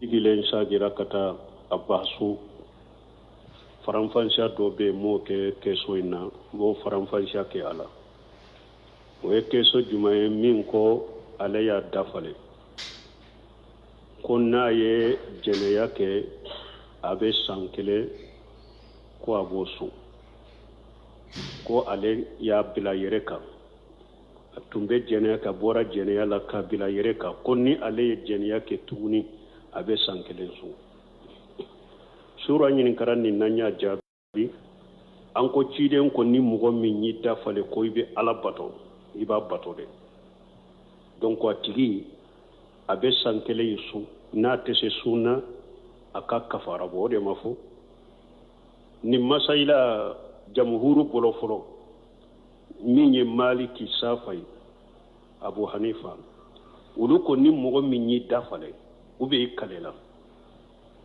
Sigilen sagira ka taa a ba so, faranfansiya dɔ bɛ yen, m'o kɛ question in na, n b'o faranfansiya kɛ a la. O ye question jumɛn ye? Min ko ale y'a dafale ko n'a ye jɛnɛya kɛ, a bɛ san kelen ko a b'o sun, ko ale y'a bila yɛrɛ kan, a tun bɛ jɛnɛya ka bɔra jɛnɛya la k'a bila yɛrɛ kan, ko ni ale ye jɛnɛya kɛ tuguni, a bɛ san kelen sun. Sura ɲininkara nin na, n y'a jaabi, an ko ciden ko ni mɔgɔ min y'i dafale ko i bɛ Ala bato, i b'a bato de. Donc a tigi a bɛ san kelen in sun, n'a tɛ se sun na, a ka kafara bɔ. O de ma fɔ nin masayila jamuhuru bolo fɔlɔ, min ye Maliki, Safayi, Abu Hanifa, olu ko ni mɔgɔ min y'i dafale ou bien i kalela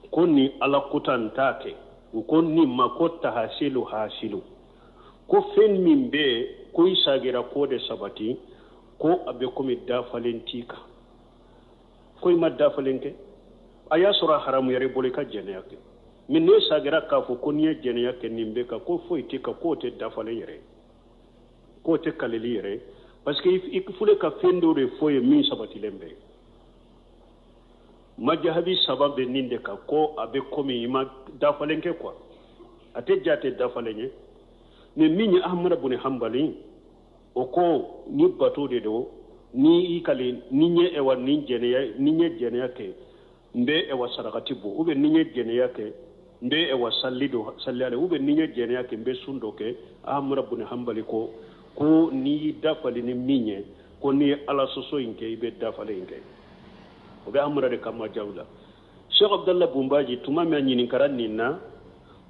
ko ni Ala kota n t'a kɛ, u ko nin ma ko tahasilu hasilu, ko fɛn min bɛ yen ko i sagira k'o de sabati, ko a bɛ komi dafalen t'i kan, ko i ma dafalen kɛ. A y'a sɔrɔ a haramuyara i bolo i ka jɛnɛya kɛ, mais n'e sagira k'a fɔ ko n'i ye jɛnɛya kɛ nin bɛ kan, ko foyi t'i kan, k'o tɛ dafalen yɛrɛ ye, k'o tɛ kaleli yɛrɛ ye, parce que i filɛ ka fɛn dɔ de fɔ ye min sabatilen bɛ. Majahabi saba bɛ nin de kan, ko a bɛ komi i ma dafalen kɛ quoi, a tɛ jate dafalen ye. Mais min ye Ahmada bun Hanbali, o ko ni bato de don, ni i kali ni n ye ewa ni jɛnɛya, ni n ye jɛnɛya kɛ, n bɛ ewa sarakati bɔ, ou bien ni n ye jɛnɛya kɛ, n bɛ ewa salli dɔ salli ale, ou bien ni n ye jɛnɛya kɛ, n bɛ sun dɔ kɛ. Ahmada bun Hanbali ko n'i y'i dafali ni min ye, ko n'i ye Ala sɔsɔ in kɛ, i bɛ dafalen in kɛ. O bɛ Ahmada de ka majaw la. Cheikh Abdallah Bunbaji, tuma min a ɲininkara nin na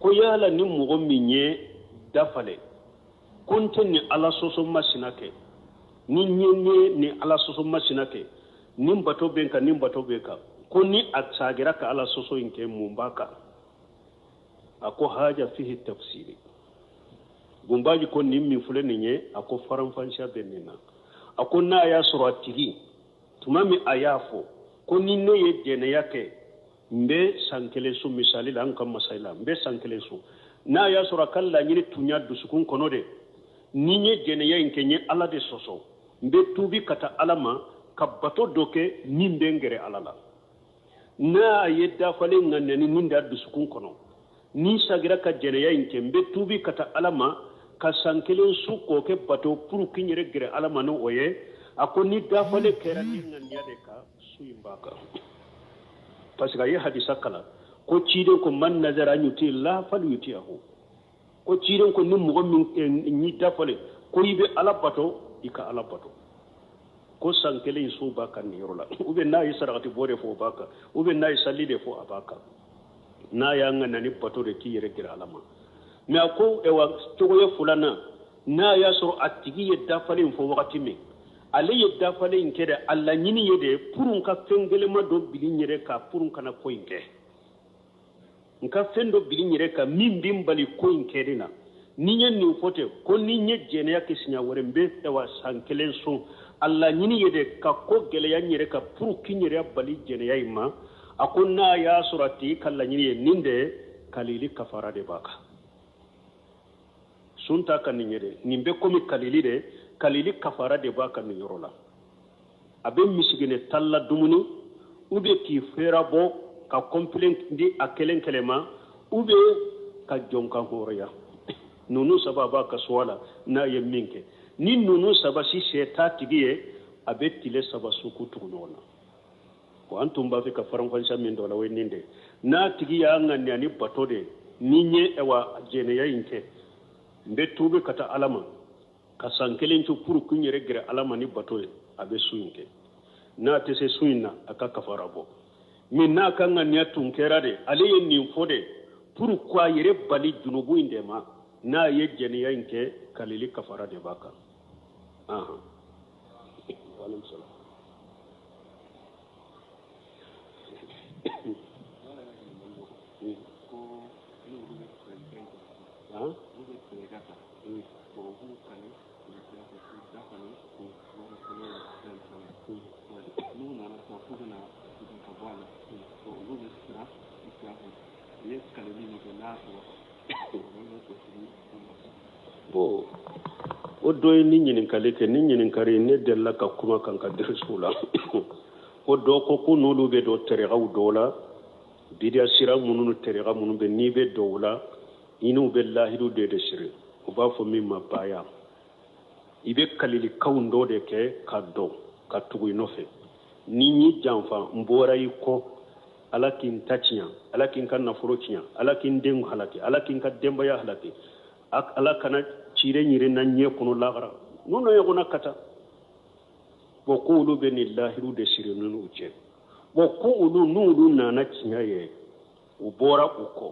ko yala ni mɔgɔ min ye dafale ko n tɛ nin Ala sɔsɔ masina kɛ, ni n ye nin Ala sɔsɔ masina kɛ, nin bato bɛ n kan, nin bato bɛ n kan, ko ni a sagira ka Ala sɔsɔ in kɛ, mun b'a kan? A ko haja fihi tafsiri. Bunbaji ko nin min filɛ nin ye, a ko faranfansiya bɛ nin na. A ko n'a y'a sɔrɔ a tigi tuma min a y'a fɔ ko ni ne ye jɛnɛya kɛ, n bɛ san kelen sun, misali la, an ka masali la, n bɛ san kelen sun, n'a y'a sɔrɔ a ka laɲini tun y'a dusukun kɔnɔ de, ni n ye jɛnɛya in kɛ, n ye Ala de sɔsɔ, n bɛ tuubi ka taa Ala ma ka bato dɔ kɛ min bɛ n gɛrɛ Ala la. N'a ye dafalen ŋaniya ni nin da dusukun kɔnɔ, ni sagira ka jɛnɛya in kɛ, n bɛ tuubi ka taa Ala ma ka san kelen sun k'o kɛ bato pour k'i yɛrɛ gɛrɛ Ala ma n'o ye. A ko ni dafalen kɛra ni ŋaniya de kan, sun in b'a kan, parce que a ye hadisa kalan ko ciden ko man nazara an yuti la fal yuti'ahu, ko ciden ko ni mɔgɔ min ni dafalen ko i bɛ Ala bato, i ka Ala bato, ko san kelen in sun b'a kan nin yɔrɔ la, ou bien n'a ye sarakati bɔ de fɔ, o b'a kan, ou bien n'a ye sali de fɔ, a b'a kan, n'a y'a ŋaniya ni bato de k'i yɛrɛ gɛrɛ Ala ma. Mais a ko ewa cogoya filanan, n'a y'a sɔrɔ a tigi ye dafalen fɔ wagati min, ale ye dafalen in kɛ dɛ, a laɲini ye de pour n ka fɛn gɛlɛnma dɔ bili n yɛrɛ kan pour n kana ko in kɛ, n ka fɛn dɔ bili n yɛrɛ kan min bɛ n bali ko in kɛli la. Ni n ye nin fɔ ten ko ni n ye jɛnɛya kɛ siɲɛ wɛrɛ, n bɛ ewa san kelen sun, a laɲini ye de ka ko gɛlɛya n yɛrɛ kan pour k'i yɛrɛ bali jɛnɛya in ma. A ko n'a y'a sɔrɔ a tigi ka laɲini ye nin de, kalili kafara de b'a kan, sun t'a kan nin ye dɛ, nin bɛ komi kalili de, kalili kafara de b'a kan nin yɔrɔ la. A bɛ misigɛnɛ tan la dumuni, ou bien k'i fɛrɛ bɔ ka kɔnfilen di a kelen kelen ma, ou bien ka jɔn kan hɔrɔnya. Ninnu saba b'a ka suwa la. N'a ye min kɛ ni ninnu saba si sɛ t'a tigi ye, a bɛ tile saba su k'u tugu ɲɔgɔn na. O an tun b'a fɛ ka faranfasiya min dɔ la, o ye nin de, n'a tigi y'a ŋaniya ni bato de, ni n ye ɛwa jɛnɛya in kɛ, n bɛ tuubi ka taa Ala ma ka san kelen to pour k'u yɛrɛ gɛrɛ Ala ma ni bato ye, a bɛ sun in kɛ. N'a tɛ se sun in na, a ka kafara bɔ. Mais n'a ka ŋaniya tun kɛra de, ale ye nin fɔ de pour k'a yɛrɛ bali junubu in de ma, n'a ye jɛnɛya in kɛ, kalili kafara de b'a kan. Ahan, waaleykum salaam. Han? N'u nana sisan k'u bɛna ka bɔ a la, olu bɛ I ye kalili min kɛ n'a sɔrɔ bon, o dɔ ye ni ɲininkali kɛ. Ni ɲininkali, ne delila ka kuma kan ka dirisiw la. O dɔ ko ko n'olu bɛ don tɛrɛgaw dɔw la, bidiya sira minnu ni tɛrɛga minnu bɛ, n'i bɛ don o la, i n'u bɛ lahidu de siri, u b'a fɔ min ma baya. I bɛ kalilikanw dɔ de kɛ ka dɔn ka tugu i nɔfɛ. Ni n y'i janfa, n bɔra i kɔ, Ala k'i n ta tiɲɛ, Ala k'i n ka nafolo tiɲɛ, Ala k'i n den halaki, Ala k'i n ka denbaya halaki, Ala kana ciden yɛrɛ na ɲɛ kɔnɔ lahara ninnu ɲɔgɔnna ka taa. Bon, ko olu bɛ nin lahidu de siri ninnu cɛ. Bon, ko olu n'olu nana tiɲɛ ye, u bɔra u kɔ,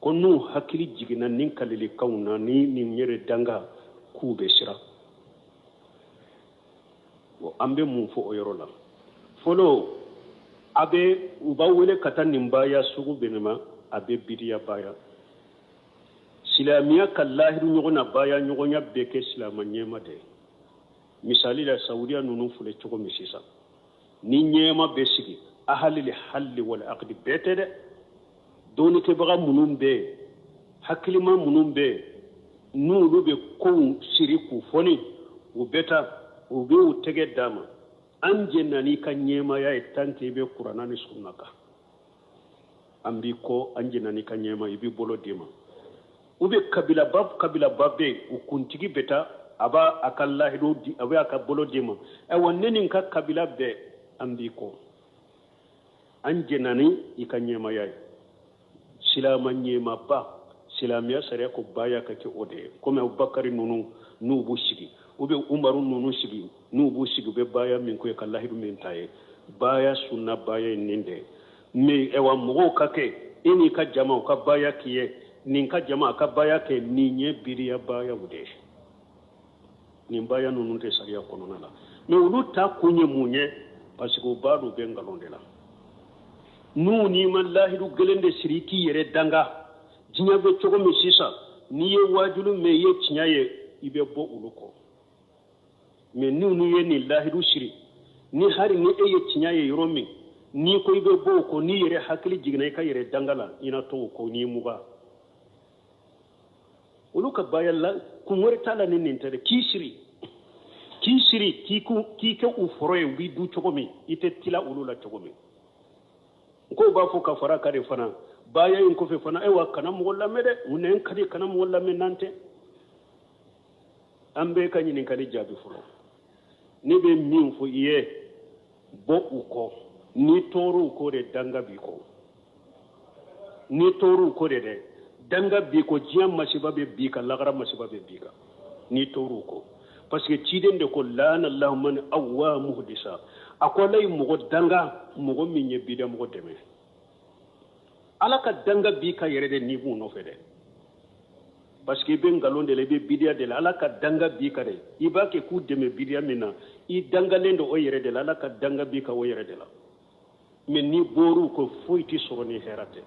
ko n'u hakili jiginna nin kalilikanw na ni nin yɛrɛ danga, k'u bɛ siran. Bon, an bɛ mun fɔ o yɔrɔ la? Fɔlɔ, a bɛ u b'a wele ka taa nin baya sugu bɛɛ ma, a bɛ bidiya baya. Silamɛya ka lahidu ɲɔgɔn na baya ɲɔgɔnya bɛɛ kɛ silama ɲɛma de. Misali la, Saudiya ninnu filɛ cogo min sisan, ni ɲɛma bɛ sigi, ahalili halli wal aqdi bɛɛ tɛ dɛ. Dɔnnikɛbaga minnu bɛ yen, hakilima minnu bɛ yen, n'olu bɛ kow siri k'u fɔni, u bɛ taa u bɛ u tɛgɛ d'a ma: an jɛnna n'i ka ɲɛmaya ye tant que i bɛ Kuranna ni sunna kan, an b'i kɔ, an jɛnna n'i ka ɲɛma. I b'i bolo d'i ma. U bɛ kabilaba kabilaba bɛ yen, u kuntigi bɛ taa, a b'a a ka lahidu di, a bɛ a ka bolo d'i ma: ayiwa, ne ni n ka kabila bɛɛ, an b'i kɔ, an jɛnna ni i ka ɲɛmaya ye. Silama ɲɛmaba, silamɛya sariya ko baya ka kɛ o de ye. Komi Abubakari ninnu n'u b'u sigi, u bɛ Umaru ninnu sigi, n'u b'u sigi, u bɛ baya min ko ye ka lahidu min ta ye, baya sunna baya ye nin de ye. Mais ayiwa, mɔgɔw ka kɛ e n'i ka jama, u ka baya k'i ye, nin ka jama a ka baya kɛ, nin ye biriya bayaw de ye. Nin baya ninnu tɛ sariya kɔnɔna la. Mais olu ta kun ye mun ye? Parce que u b'a dɔn u bɛ nkalon de la. N'u n'i ma lahidu gɛlɛn de siri k'i yɛrɛ danga, diɲɛ bɛ cogo min sisan, n'i ye waajulu mɛn, i ye tiɲɛ ye, i bɛ bɔ olu kɔ. Mais n'u ye nin lahidu siri, ni hali ni e ye tiɲɛ ye yɔrɔ min, n'i ko i bɛ bɔ o kɔ, n'i yɛrɛ hakili jiginna i ka yɛrɛ danga la, i na to o kɔ n'i mugan. Olu ka baya la, kun wɛrɛ t'a la ni nin tɛ dɛ. K'i siri k'i kɛ u fɔrɔ ye, u b'i du cogo min, i tɛ tila olu la cogo min. Kow b'a fɔ ka fara ka de fana baya in kɔfɛ fana: ayiwa, kana mɔgɔ lamɛn dɛ, mun nɛn ka di, kana mɔgɔ lamɛn n'an tɛ. An bɛɛ ka ɲininkali jaabi fɔlɔ, ne bɛ min fɔ i ye: bɔ u kɔ. N'i tɔɔrɔ u kɔ de, danga b'i kɔ. N'i tɔɔrɔ u kɔ de dɛ, danga b'i kɔ. Diɲɛ masiba bɛ b'i kan, lagara masiba bɛ b'i kan n'i tɔɔrɔ u kɔ. Parce que ciden de ko: laana lahu man awwa muhdisa. A ko Ala ye mɔgɔ danga, mɔgɔ min ye bida mɔgɔ dɛmɛ. Ala ka danga b'i ka yɛrɛ de n'i b'u nɔfɛ dɛ, parce que i bɛ nkalon de la, i bɛ bidiya de la. Ala ka danga b'i ka dɛ. I b'a kɛ k'u dɛmɛ bidiya min na, i dangalen don o yɛrɛ de la. Ala ka danga b'i ka o yɛrɛ de la. Mais n'i bɔr'u kɔ, foyi tɛ sɔrɔ ni hɛrɛ tɛ,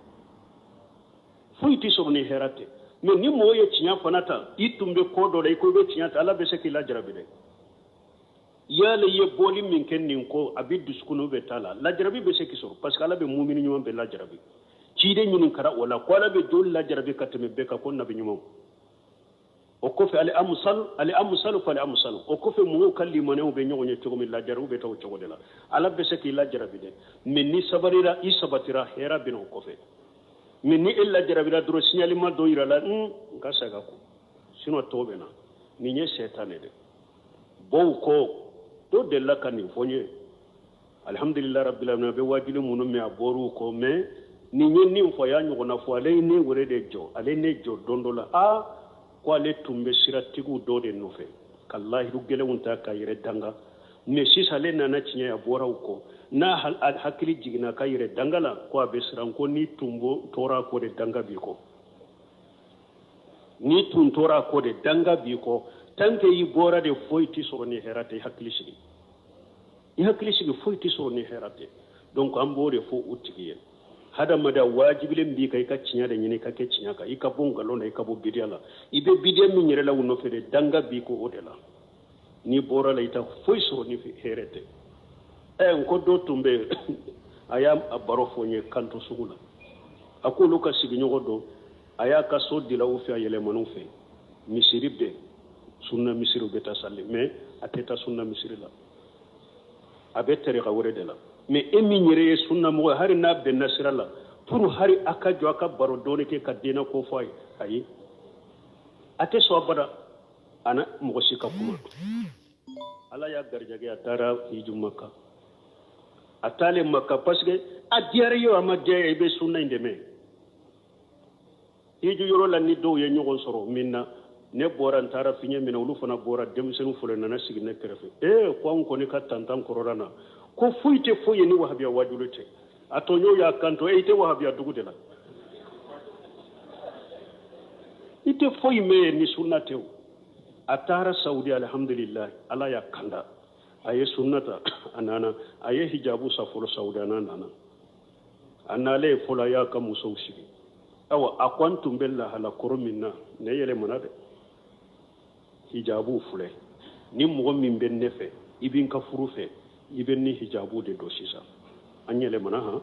foyi tɛ sɔrɔ ni hɛrɛ tɛ. Mais ni mɔgɔ ye tiɲɛ fana ta, i tun bɛ ko dɔ la, i ko i bɛ tiɲɛ ta, Ala bɛ se k'i lajarabi dɛ. Yala i ye bɔli min kɛ nin ko, a bɛ dusukun bɛ taa la, lajarabi bɛ se k'i sɔrɔ, parce que Ala bɛ mumini ɲuman bɛɛ lajarabi. Ciden ɲininkara o la ko Ala bɛ joli lajarabi ka tɛmɛ bɛɛ kan? Ko nabi ɲumanw. O kɔfɛ, ali amusal, ali amusalu fali amusalu. O kɔfɛ, mɔgɔw ka limaniyaw bɛ ɲɔgɔn ye cogo min, lajarabiw bɛ taa o cogo de la. Ala bɛ se k'i lajarabi dɛ. Mais ni sabalira, i sabatira, hɛrɛ bɛ na o kɔfɛ. Mais ni e lajarabira dɔrɔn, signalement dɔ yira la, n ka saga ko sinon tɔw bɛ na. Nin ye sɛtanɛ de bɔw kɔ. Dɔ delila ka nin fɔ n ye, alhamdulillah rabbil alamin. A bɛ waajuli minnu mɛn, a bɔr'u kɔ. Mais nin ye nin fɔ, a y'a ɲɔgɔnna fɔ. Ale ye ne wɛrɛ de jɔ, ale ne jɔ don dɔ la. Aa, ko ale tun bɛ siratigiw dɔ de nɔfɛ ka lahidu gɛlɛnw ta ka yɛrɛ danga. Mais sisan ale nana tiɲɛ, a bɔra u kɔ. N'a hakili jiginna ka yɛrɛ danga la, ko a bɛ siran. Ko ni tun tora kɔ de, danga b'i kɔ. Ni tun tora kɔ de, danga b'i kɔ. Tant que i bɔra de, foyi tɛ sɔrɔ ni hɛrɛ tɛ. I hakili sigi, i hakili sigi, foyi tɛ sɔrɔ ni hɛrɛ tɛ. Donc an b'o de fɔ u tigi ye: hadamaden, wajibilen b'i kan i ka tiɲɛ de ɲini, i ka kɛ tiɲɛ kan, i ka bɔ nkalon na, i ka bɔ bidiya la. I bɛ bidiya min yɛrɛ la u nɔfɛ de, danga b'i ko o de la. N'i bɔra la, i ta foyi sɔrɔ ni hɛrɛ tɛ. Ɛ, n ko dɔ tun bɛ yen, a y'a baro fɔ n ye kanto sugu la. A k'olu ka sigiɲɔgɔn dɔ, a y'a ka so dila u fɛ, a yɛlɛman'u fɛ misiri bɛɛ, sunna misiri, u bɛ taa sali, mais a tɛ taa sunna misiri la, a bɛ tariqa wɛrɛ de la. Mais e min yɛrɛ ye sunna mɔgɔ ye, hali n'a bɛnna sira la pour hali a ka jɔ a ka baro dɔɔni kɛ ka diinɛ ko fɔ a ye, ayi, a tɛ sɔn abada a na mɔgɔ si ka kuma. Ala y'a garijɛgɛ, a taara hiju Maka. A taalen Maka, parce que a diyara i ye o, a ma diya i ye, i bɛ sunna in dɛmɛ. Hiju yɔrɔ la, ni dɔw ye ɲɔgɔn sɔrɔ min na, ne bɔra, n taara fiɲɛ minɛ, olu fana bɔra, denmisɛnnin fɔlɔ nana sigi ne kɛrɛfɛ. Ee, ko anw kɔni ka tantan kɔrɔla na, ko foyi tɛ foyi ye ni wahabiya wajulu tɛ. A tɔɲɔw y'a kanto, e, i tɛ wahabiya dugu de la, i tɛ foyi mɛn yen ni sunna tɛ. O a taara Saudi, alhamdulilayi, Ala y'a kanda, a ye sunna ta, a nana, a ye hijabu sa fɔlɔ Saudi. A n'a nana, a nalen fɔlɔ, a y'a ka musow sigi. Awa, a ko an tun bɛ lahala kɔrɔ min na, ne yɛlɛmana dɛ, hijabu filɛ. Ni mɔgɔ min bɛ ne fɛ, i bɛ n ka furu fɛ, i bɛ ni hijabu de don. Sisan an yɛlɛmana han.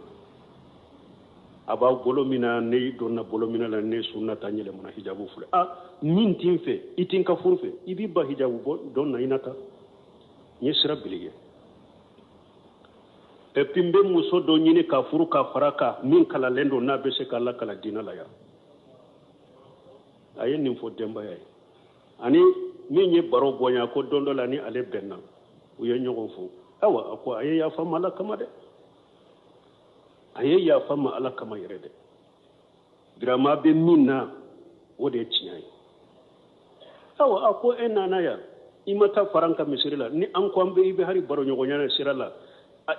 A b'aw bolo min na, ne donna bolo min na, ne sunna ta, n yɛlɛmana, hijabu filɛ. A min t'i fɛ, i t'i ka furu fɛ, i b'i ba hijabu bɔ don na, i na taa. N ye sira bili ye. Et puis n bɛ muso dɔ ɲini ka furu ka fara kan, min kalanlen don, n'a bɛ se k'a lakalan diinɛ la yan. A ye nin fɔ denbaya ye. Ani min ye baro bonya, ko don dɔ la ni ale bɛnna, u ye ɲɔgɔn fo. Awa, a ko a ye yafa ma Ala kama dɛ, a ye yafa ma Ala kama yɛrɛ dɛ. Birama bɛ min na, o de ye tiɲɛ ye. Awa, a ko e nana yan, i ma taa fara an ka misiri la, ni an ko an bɛ i bɛ hali baro ɲɔgɔnya sira la,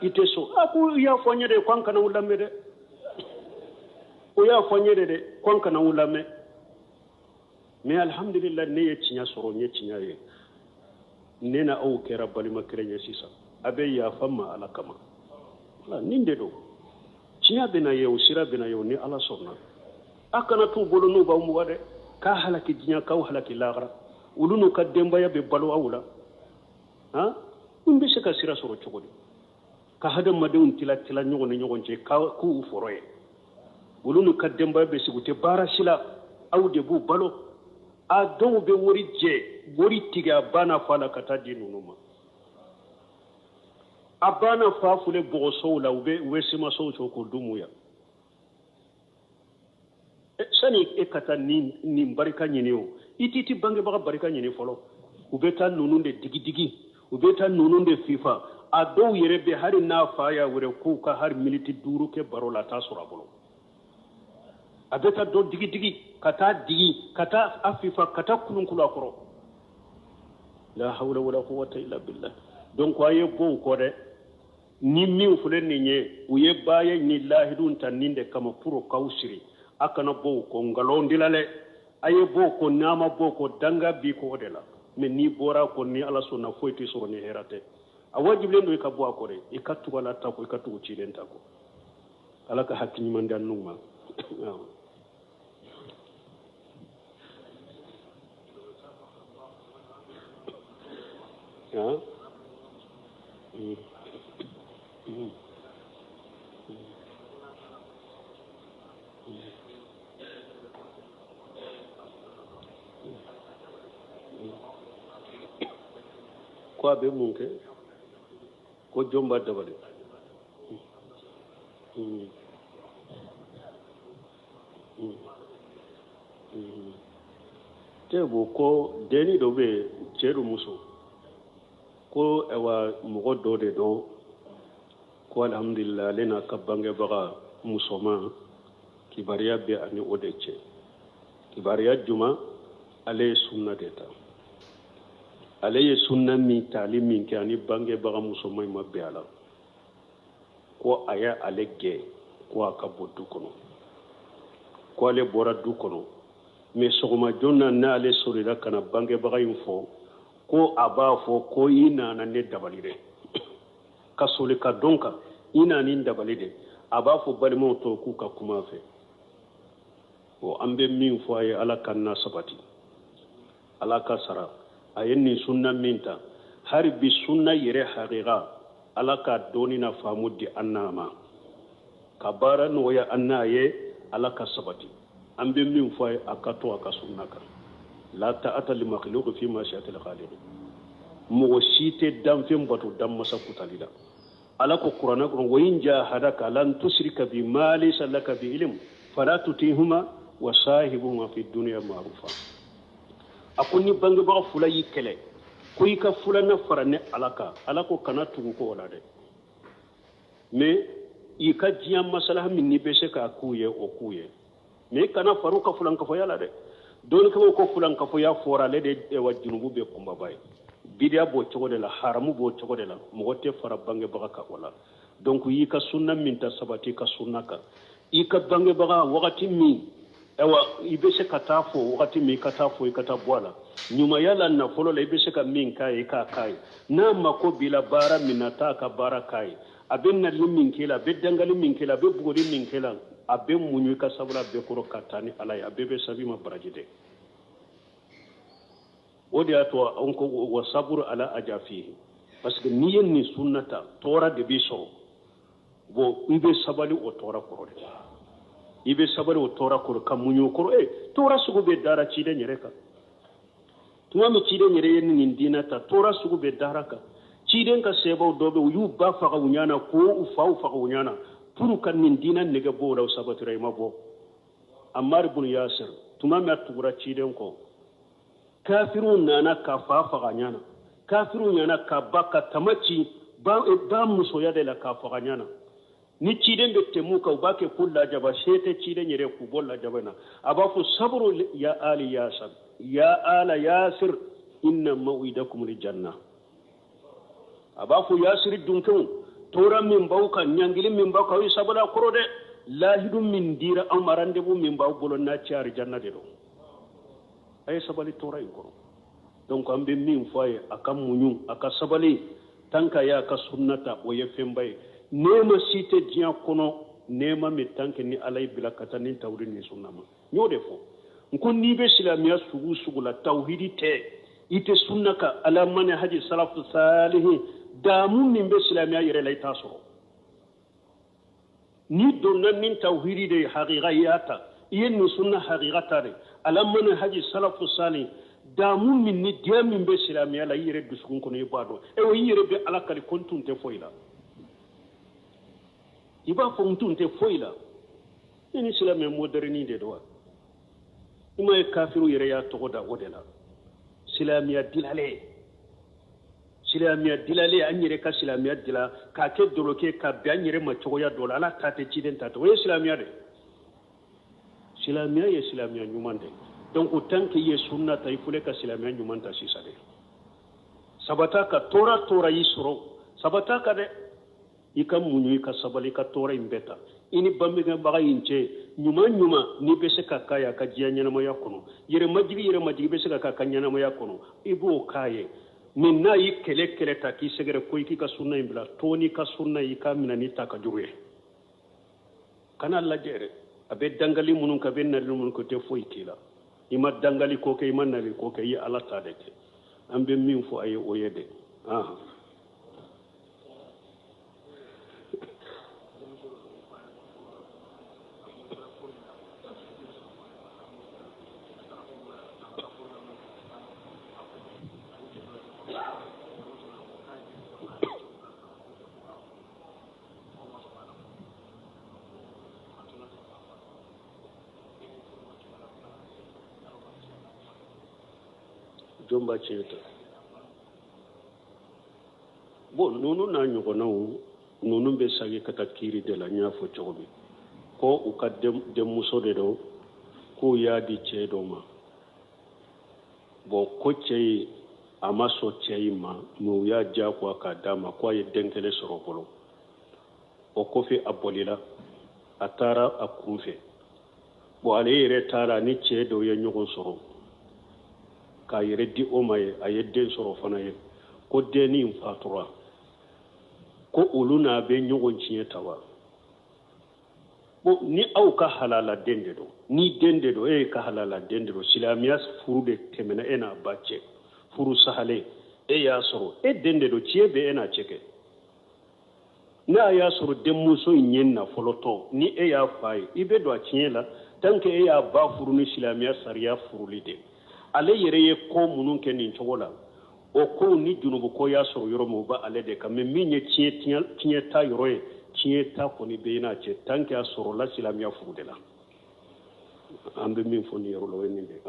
i tɛ sɔn. A ko i y'a fɔ an ye de ko an kana u lamɛn dɛ, o y'a fɔ an ye de dɛ ko an kana u lamɛn. Mais alhamdulillah, ne ye tiɲɛ sɔrɔ, n ye tiɲɛ ye, ne na aw kɛra balima kelen ye sisan. A bɛ yafa ma Ala kama. Wala nin de don, tiɲɛ bɛna ye, o sira bɛna ye o, ni Ala sɔnna. A kana t'u bolo n'u b'aw muga dɛ, k'a halaki diɲɛ, k'aw halaki lahara. Olu n'u ka denbaya bɛ balo aw la. Han, n bɛ se ka sira sɔrɔ cogo di ka hadamadenw tila tila ɲɔgɔn ni ɲɔgɔn cɛ, k'u fɔrɔ ye? Olu n'u ka denbaya bɛ sigi, u tɛ baara si la, aw de b'u balo. A dɔw bɛ wari jɛ, wari tigɛ a ba n'a fa la ka taa di ninnu ma. A ba n'a fa filɛ bɔgɔsow la, u bɛ simasow sɔrɔ k'o dumu yan. Sani e ka taa nin barika ɲini, o i t'i ti bangebaga barika ɲini fɔlɔ. U bɛ taa ninnu de digidigi, u bɛ taa ninnu de fifa. A dɔw yɛrɛ bɛ, hali n'a fa y'a wɛrɛ k'u ka hali miniti 5 kɛ baro la, a t'a sɔrɔ a bolo. A bɛ taa dɔ digidigi, ka taa digi, ka taa a fifa, ka taa kulunkulu a kɔrɔ. La hawla wala quwwata illa billah. Donc a ye bɔ u kɔ dɛ. Ni min filɛ nin ye, u ye baaya ni lahidu ta nin de kama pour k'aw siri. A kana bɔ u kɔ nkalon de la dɛ, a ye bɔ u kɔ. N'a ma bɔ u kɔ, danga b'i kɔ o de la. Mais n'i bɔra a kɔ, ni Ala sɔnna, foyi tɛ sɔrɔ ni hɛrɛ tɛ. A wajibilen don i ka bɔ a kɔ dɛ, i ka tugu Ala ta kɔ, i ka tugu ciden ta kɔ. Ala ka hakili ɲuman di an n'u ma. Ah. Ko a bɛ mun kɛ? Ko jɔn b'a dabali? Te bo ko denni dɔ bɛ yen, cɛ don muso, ko ayiwa, mɔgɔ dɔ de don ko alhamdulillah, ale n'a ka bangebaga musoman, kibaruya bɛ ani o de cɛ. Kibaruya juma? Ale ye sunna de ta. Ale ye sunna min tali min kɛ, ani bangebaga musoman in ma bɛn a la, ko a ye ale gɛn ko a ka bɔ du kɔnɔ, ko ale bɔra du kɔnɔ. Mais sɔgɔma joona, n'ale solila ka na bangebaga in fɔ, ko a b'a fɔ ko i nana ne dabali dɛ, ka soli ka dɔn kan, i nana n dabali dɛ. A b'a fɔ balimaw tɔw k'u ka kuma fɛ. O an bɛ min fɔ a ye, Ala ka na sabati, Ala ka sara a ye nin sunna min ta. Hali bi sunna yɛrɛ hakika, Ala ka dɔnni na faamu di an n'a ma, ka baara nɔgɔya an n'a ye. Ala ka sabati. An bɛ min fɔ a ye, a ka to a ka sunna kan. La ta'ata li makhluqin fi ma'siyatil khaliq. Mɔgɔ si tɛ danfɛn bato danmasa kutali la. Ala ko kuranɛ kɔnɔ, wa in jahadaka ala an tushrika bi ma laysa laka bi ilm fala tutihuma wa sahibuhuma fi dunya ma'rufa. A ko ni bangebaga fila y'i kɛlɛ ko i ka filanan fara ne Ala kan, Ala ko kana tugu ko o la dɛ, mais i ka diɲɛ masalaha min n'i bɛ se k'a k'u ye, o k'u ye, mais i kana far'u ka fulankafoya la dɛ. Dɔnnikɛlaw ko fulankafoya fɔra ale de wa junubu bɛ kunbaba ye. Bidiya b'o cogo de la, haramu b'o cogo de la, mɔgɔ tɛ fara bangebaga kan o la. Donc i ka sunna min ta, sabati i ka sunna kan. I ka bangebaga wagati min, ayiwa, i bɛ se ka taa fo wagati min, i ka taa fo, i ka taa bɔ a la ɲumanya la, nafolo la, i bɛ se ka min k'a ye, i k'a k'a ye. N'a mako b'i la baara min na, taa ka baara k'a ye. A bɛ nali min k'i la, a bɛ dangali min k'i la, a bɛ bugɔli min k'i la, a bɛ muɲu i ka sabula bɛɛ kɔrɔ ka taa ni Ala ye. A bɛɛ bɛ sabi ma baraji dɛ. O de y'a to an ko wa saburu ala ajafi, parce que n'i ye nin sunna ta, tɔɔrɔ de b'i sɔrɔ. Bon, i bɛ sabali o tɔɔrɔ kɔrɔ de, i bɛ sabali o tɔɔrɔ kɔrɔ ka muɲu o kɔrɔ. Tɔɔrɔ sugu bɛɛ dara ciden yɛrɛ kan. Tuma min ciden yɛrɛ ye nin diinɛ ta, tɔɔrɔ sugu bɛɛ dara kan. Ciden ka sebaw dɔ bɛ, u y'u ba faga u ɲɛ na, k'u faw faga u ɲɛ na pour ka nin diinɛ nege bɔ o la. U sabatira, i ma bɔ. Ammar ibn Yasir, tuma min a tugura ciden kɔ, kafiriw nana ka fa faga ɲɛ na, kafiriw nana ka ba ka tama ci ba, ba musoya de la k'a faga ɲɛ na. Ni ciden bɛ tɛmɛ u kan, u b'a kɛ ko lajaba se tɛ ciden yɛrɛ k'u bɔ lajaba in na. A b'a fɔ saburu ya ali yasir, ya ala yasir, inna mawidakum li janna. A b'a fɔ yasiri dunkew, tɔɔrɔ min b'aw kan, ɲangili min b'aw kan, aw ye sabali a kɔrɔ dɛ. Lahidu min dira aw ma, rendez-vous min b'aw bolo n'a cɛ, arijanna de don. A ye sabali tɔɔrɔ in kɔrɔ. Donc an bɛ min fɔ a ye, a ka muɲu, a ka sabali. Tant qu'a y'a ka sunna ta, o ye fɛnba ye. Nɛɛma si tɛ diɲɛ kɔnɔ, nɛɛma min tant que ni Ala y'i bila ka taa ni tawhidi ni sunna ma. N y'o de fɔ, n ko n'i bɛ silamɛya sugu sugu la, tawhidi tɛ, i tɛ sunna ka ala manhaji salafu salihin damu min bɛ silamɛya yɛrɛ la, i t'a sɔrɔ. N'i donna ni tawhidi de ye, haqiqa i y'a ta, i ye nin sunna haqiqa ta de, ala manhaji salafu salihin damu min ni diya min bɛ silamɛya la, i yɛrɛ dusukun kɔnɔ i b'a dɔn. Ewa, i yɛrɛ bɛ Ala kali ko n tun tɛ foyi la. I b'a fɔ n tun tɛ foyi la. I ni silamɛ modɛrɛni de don wa? I m'a ye kafiriw yɛrɛ y'a tɔgɔ da o de la, silamɛya dilalen, silamɛya dilalen. An yɛrɛ ka silamɛya dila k'a kɛ dɔlɔkɛ ka bɛn an yɛrɛ ma cogoya dɔ la. Ala ta tɛ, ciden ta tɛ, o ye silamɛya de. Silamɛya ye silamɛya ɲuman de. Donc tant que i ye sunna ta, i filɛ ka silamɛya ɲuman ta sisan de. Sabata ka tɔɔrɔ tɔɔrɔ y'i sɔrɔ, sabata ka dɛ, i ka muɲu, i ka sabali, i ka tɔɔrɔ in bɛɛ ta. I ni bangebaga in cɛ, ɲuman ɲuman n'i bɛ se ka k'a ye a ka diɲɛ ɲɛnamaya kɔnɔ, yɛrɛmajigi yɛrɛmajigi bɛ se ka k'a ka ɲɛnamaya kɔnɔ, i b'o k'a ye. Mais n'a y'i kɛlɛ kɛlɛ ta k'i sɛgɛrɛ ko i k'i ka sunna in bila, to n'i ka sunna, i k'a minɛ n'i ta ka juru ye. Kana lajɛ yɛrɛ a bɛ dangali minnu kɛ, a bɛ nali minnu kɛ, o tɛ foyi k'i la. I ma dangali ko kɛ, i ma nali ko kɛ, i ye Ala ta de kɛ. An bɛ min fɔ a ye, o ye de. Jɔn b'a tiɲɛ ta? Bon, ninnu n'a ɲɔgɔnnaw, ninnu bɛ sagi ka taa kiiri de la. N y'a fɔ cogo min ko u ka denmuso de don, k'u y'a di cɛ dɔ ma. Bon, ko cɛ ye, a ma sɔn cɛ in ma, mais u y'a diyagoya k'a d'a ma, ko a ye den kelen sɔrɔ o bolo. O kɔfɛ a bolila, a taara a kun fɛ. Bon, ale yɛrɛ taara ni cɛ dɔw ye ɲɔgɔn sɔrɔ k'a yɛrɛ di o ma ye, a ye den sɔrɔ fana ye. Ko dennin fatura, ko olu n'a bɛ ɲɔgɔn tiɲɛ ta wa? Bon, ni aw ka halala den de don, ni den de don, e ye ka halala den de don, silamɛya furu de tɛmɛna e n'a ba cɛ, furu sahalen, e y'a sɔrɔ, e den de don, tiɲɛ bɛ e n'a cɛ kɛ. N'a y'a sɔrɔ denmuso in ye nafolotɔ, ni e y'a fa ye, i bɛ don a tiɲɛ la tant que e y'a ba furu ni silamɛya sariya furuli de. Ale yɛrɛ ye ko minnu kɛ nin cogo la, o kow ni junubu ko y'a sɔrɔ yɔrɔ min, o bɛ ale de kan. Mais min ye tiɲɛ ta yɔrɔ ye, tiɲɛ ta kɔni bɛ i n'a cɛ tant que a sɔrɔla silamɛya furu de la. An bɛ min fɔ nin yɔrɔ la, o ye nin de ye.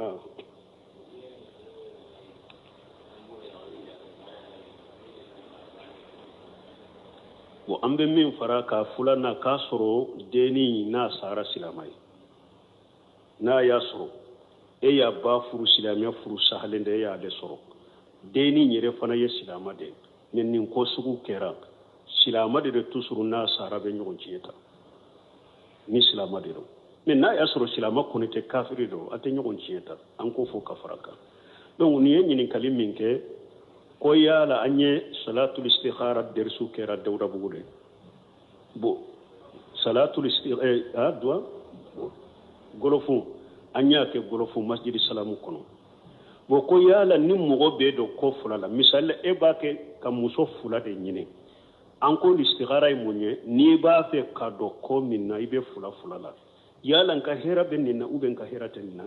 Bon, an bɛ min fara ka filanan k'a sɔrɔ dennin n'a sara silama ye, n'a y'a sɔrɔ e y'a ba furu silamɛya furu sahalen de, e y'ale sɔrɔ, dennin yɛrɛ fana ye silama de ye, mais nin ko sugu kɛra, silama de toujours n'a sara bɛ ɲɔgɔn tiɲɛ ta ni silama de don. Mais n'a y'a sɔrɔ silama kɔni tɛ, kafiri don, a tɛ ɲɔgɔn tiɲɛ ta. An k'o fɔ ka fara kan. Donc nin ye ɲininkali min kɛ ko yala an ye salatul istikhara derisu kɛra Dawudabugu de. Bon, salatul istikhara ah duwa golofu, an y'a kɛ golofu masjidi salamu kɔnɔ. Bon, ko yala ni mɔgɔ bɛ don ko fila la, misali la e b'a kɛ ka muso fila de ɲini, an ko istikhara ye mun ye? N'i b'a fɛ ka don ko min na, i bɛ fila fila la, yala n ka hɛrɛ bɛ nin na ou bien n ka hɛrɛ tɛ nin na.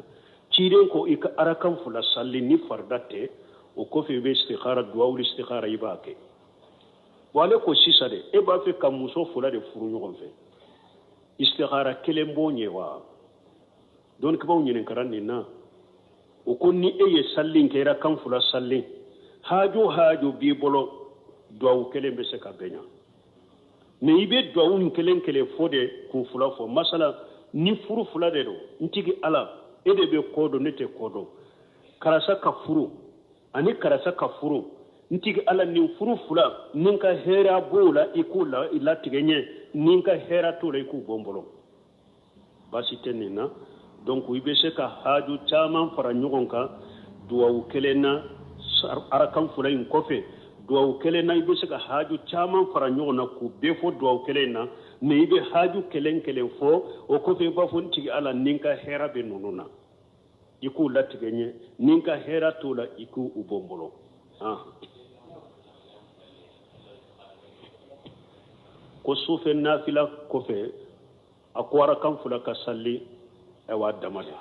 Ciden ko i ka arakan fila sali ni farida tɛ, o kɔfɛ i bɛ istikhara, duwawu istikhara i b'a kɛ. Bon, ale ko sisan de e b'a fɛ ka muso fila de furu ɲɔgɔn fɛ, istikhara kelen b'o ɲɛ wa? Dɔnnikɛbaaw ɲininkara nin na, o ko ni e ye sali kɛ, arakan fila sali, hajo hajo b'i bolo, duwawu kelen bɛ se ka bɛn ɲa. Mais i bɛ duwawu in kelen kelen fɔ de k'u fila fɔ. Masala ni furu fila de don, n tigi Ala, e de bɛ ko dɔn, ne tɛ ko dɔn, karisa ka furu ani karisa ka furu, n tigi Ala, nin furu fila ni n ka hɛrɛ b'o la, i k'o latigɛ n ye, ni n ka hɛrɛ t'o la, i k'u bɔ n bolo, baasi tɛ nin na. Donc i bɛ se ka haju caman fara ɲɔgɔn kan duwawu kelen na, arakan fila in kɔfɛ duwawu kelen na, i bɛ se ka haju caman fara ɲɔgɔn na k'u bɛɛ fɔ duwawu kelen na. Mais i bɛ haju kelen kelen fɔ, o kɔfɛ i b'a fɔ n tigi Ala, ni n ka hɛrɛ bɛ ninnu na, i k'u latigɛ n ye, ni n ka hɛrɛ t'o la, i k'u bɔ n bolo. Ko sufɛ nafila kɔfɛ, a ko arakan fila ka sali, ayiwa dama de,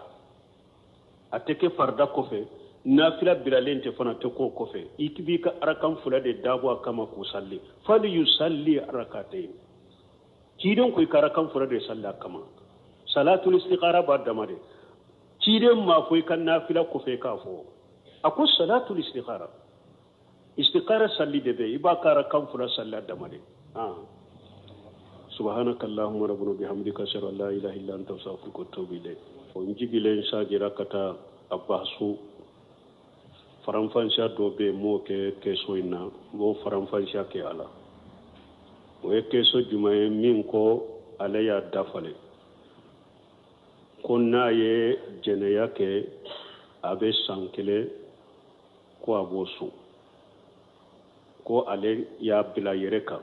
a tɛ kɛ farida kɔfɛ, nafila bilalen tɛ fana tɛ k'o kɔfɛ, i b'i ka arakan fila de dabɔ a kama k'o sali. Fali yusalli rakatayn, ciden ko i ka arakan fila de sali a kama. Salatul istikhara b'a dama de, ciden m'a fɔ i ka nafila kɔfɛ k'a fɔ, a ko salatul istikhara, istikhara sali de bɛ, i b'a ka arakan fila sali a dama de. Subhanaka allahumma rabbana bihamdika, ashhadu an la ilaha illa anta, astaghfiruka wa atubu ilayk. N jigilen sajira ka taa a baso faranfansiya dɔ bɛ yen, m'o kɛ kɛso in na, n b'o faranfansiya kɛ a la. O ye kɛso jumɛn ye? Min ko ale y'a dafale ko n'a ye jɛnɛya kɛ, a bɛ san kelen ko a b'o sun, ko ale y'a bila yɛrɛ kan,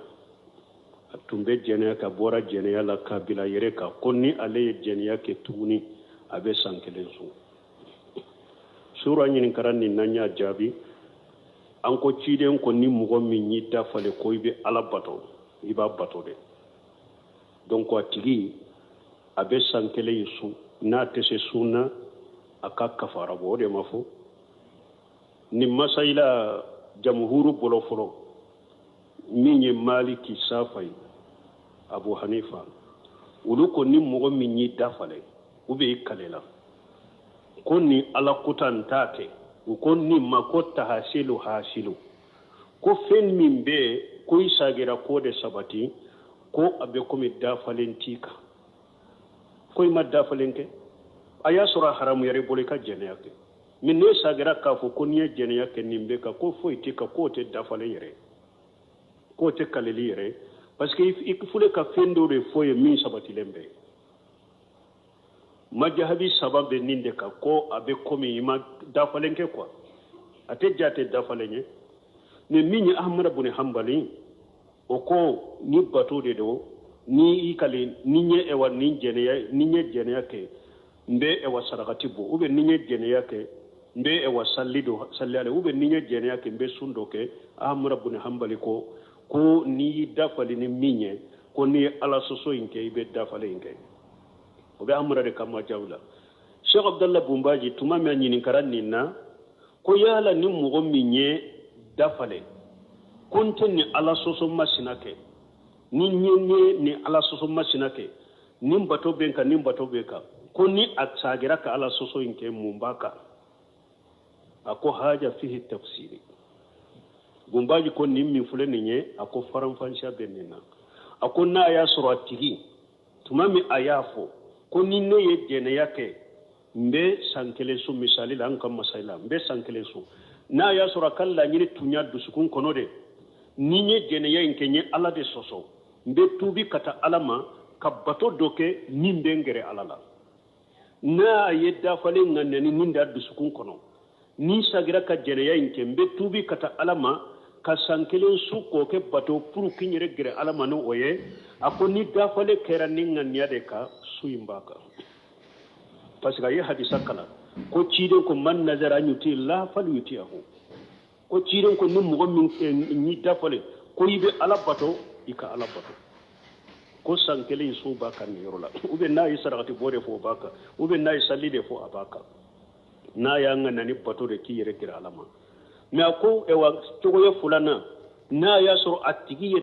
a tun bɛ jɛnɛya ka bɔra jɛnɛya la k'a bila yɛrɛ kan, ko ni ale ye jɛnɛya kɛ tuguni, a bɛ san kelen sun. Sura ɲininkara nin na, n y'a jaabi, an ko ciden ko ni mɔgɔ min y'i dafale ko i bɛ Ala bato, i b'a bato de. Donc a tigi a bɛ san kelen in sun, n'a tɛ se sun na, a ka kafara bɔ. O de ma fɔ nin masayila jamuhuru bolo fɔlɔ, min ye Maliki, Safa ye, Abu Hanifa, olu ko ni mɔgɔ min y'i dafale ou bien i kalela ko ni Ala kota n t'a kɛ, u ko nin ma ko tahasilu hasilu, ko fɛn min bɛ yen ko i sagira k'o de sabati, ko a bɛ komi dafalen t'i kan, ko i ma dafalen kɛ, a y'a sɔrɔ a haramuyara i bolo i ka jɛnɛya kɛ, mais n'e sagira k'a fɔ ko n'i ye jɛnɛya kɛ nin bɛ kan, ko foyi t'i kan, k'o tɛ dafalen yɛrɛ, k'o tɛ kaleli yɛrɛ, parce que i fule ka fɛn dɔ de fɔ ye min sabatilen bɛ. Majahabi saba bɛ nin de kan, ko a bɛ komi i ma dafalen kɛ quoi, a tɛ jate dafalen ye. Mais min ye Ahmada bun Hanbali, o ko ni bato de don, ni i kali ni n ye ewa ni jɛnɛya, ni n ye jɛnɛya kɛ, n bɛ ewa sarakati bɔ, ou bien ni n ye jɛnɛya kɛ, n bɛ ewa sali dɔ sali ale, ou bien ni n ye jɛnɛya kɛ, n bɛ sun dɔ kɛ. Ahmada bun Hanbali ko Ko n'i y'i dafalen ni min ye, ko n'i ye Ala sɔsɔ in kɛ, i bɛ dafalen in kɛ. O bɛ Amara de ka majaw la. Sheikh Abdallah Bunbaji, tuma min a ɲininkara nin na ko yala ni mɔgɔ min ye dafalen ko n tɛ nin Ala sɔsɔ masina kɛ, ni n ye nin Ala sɔsɔ masina kɛ, nin bato bɛ n kan, nin bato bɛ n kan, ko ni a sagira ka Ala sɔsɔ in kɛ, mun b'a kan? A ko haja fihi tafsiri. Bunbaji ko nin min filɛ nin ye, a ko faranfansiya bɛ nin na. A ko n'a y'a sɔrɔ a tigi tuma min a y'a fɔ ko ni ne ye jɛnɛya kɛ, n bɛ san kelen sun, misali la, an ka masali la, n bɛ san kelen sun, n'a y'a sɔrɔ a ka laɲini tun y'a dusukun kɔnɔ de, ni n ye jɛnɛya in kɛ, n ye Ala de sɔsɔ, n bɛ tuubi ka taa Ala ma ka bato dɔ kɛ min bɛ n gɛrɛ Ala la. N'a ye dafalen ŋaniya ni nin da dusukun kɔnɔ, ni sagira ka jɛnɛya in kɛ, n bɛ tuubi ka taa Ala ma ka san kelen sun k'o kɛ bato pour k'i yɛrɛ gɛrɛ Ala ma ni o ye. A ko ni dafalen kɛra ni ŋaniya de kan, sun in b'a kan, parce que a ye hadisa kalan ko ciden ko man nazara an yuti la fal yuti'ahu, ko ciden ko ni mɔgɔ min ni dafalen ko i bɛ Ala bato, i ka Ala bato, ko san kelen in sun b'a kan nin yɔrɔ la, ou bien n'a ye sarakati bɔ de fɔ, o b'a kan, ou bien n'a ye sali de fɔ, a b'a kan, n'a y'a ŋaniya ni bato de k'i yɛrɛ gɛrɛ Ala ma. Mais a ko ɛwa cogoya filanan, n'a y'a sɔrɔ a tigi ye